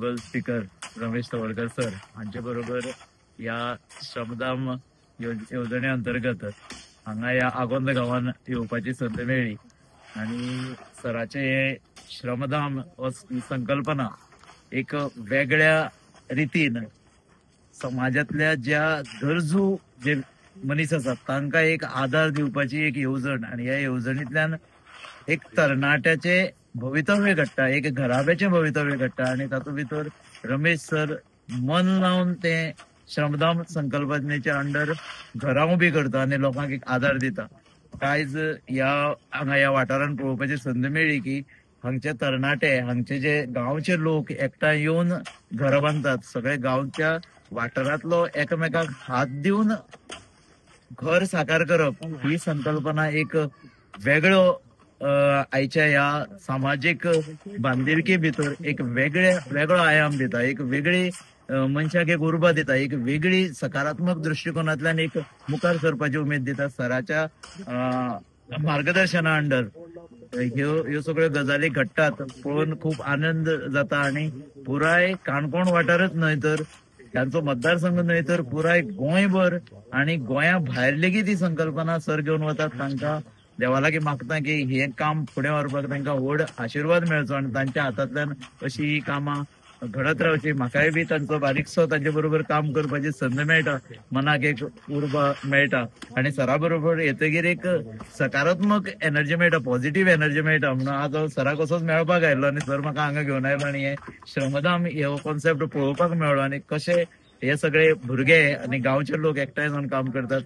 Honourable speaker Ramesh Tawadkar sir हांचे बरोबर ह्या श्रमदान येवजणे अंतर्गत हांगा ह्या आगोंद गांवान येवपाची संद मेळ्ळी आनी सराचे हे श्रमदान हो ही संकल्पना एक वेगळ्या रितीन समाजातल्या ज्या गरजू जे मनीस आसात तांकां एक आदार दिवपाची एक येवजण आनी ह्या येवजणींतल्यान एक तरणाट्याचे भवितव्य घडटा, एक घराब्याचें भवितव्य घडटा आनी तातूंत भितर रमेश सर मन लावन ते श्रमदान संकल्पनेच्या अंडर घरां उबी करता आनी लोकांक एक आदार दिता. आयज ह्या हांगा ह्या वाठारांत पळोवपाची संद मेळ्ळी की हांगचे तरणाटे, हांगचे जे गांवचे लोक एकठांय येवन घरां बांदतात. सगळे गांवच्या वाठारांतलो एकामेकाक हात दिवन घर साकार करप ही संकल्पना एक वेगळो आयच्या ह्या सामाजीक बांदिलकी भितर एक वेगळो आयाम दिता, एक वेगळी मनशाक एक उर्बा दिता, एक वेगळी सकारात्मक दृश्टिकोनांतल्यान एक मुखार सरपाची उमेद दिता. सराच्या मार्गदर्शना अंडर ह्यो ह्यो सगळ्यो गजाली घडटात पळोवन खूब आनंद जाता आनी पुराय काणकोण वाठारच न्हय तर तांचो मतदारसंघ न्हय तर पुराय गोंयभर आनी गोंया भायर लेगीत ही संकल्पना सर घेवन वतात. तांकां देवा लागीं मागता की हें काम फुडें व्हरपाक तांकां व्हड आशिर्वाद मेळचो आनी तांच्या हातांतल्यान अशी ही कामां घडत रावची. म्हाकाय बी तांचो बारीकसो तांचे बरोबर काम करपाची संद मेळटा, मनाक एक उर्बा मेळटा आनी सरा बरोबर येतगीर एक सकारात्मक एनर्जी मेळटा, पॉझिटिव्ह एनर्जी मेळटा. म्हणून आज हांव सराक असोच मेळपाक आयलो आनी सर म्हाका हांगा घेवन आयलो आनी हे श्रमदान हो कॉन्सेप्ट पळोवपाक मेळ्ळो आनी कशे हे सगळे भुरगे आनी गांवचे लोक एकठांय जावन काम करतात.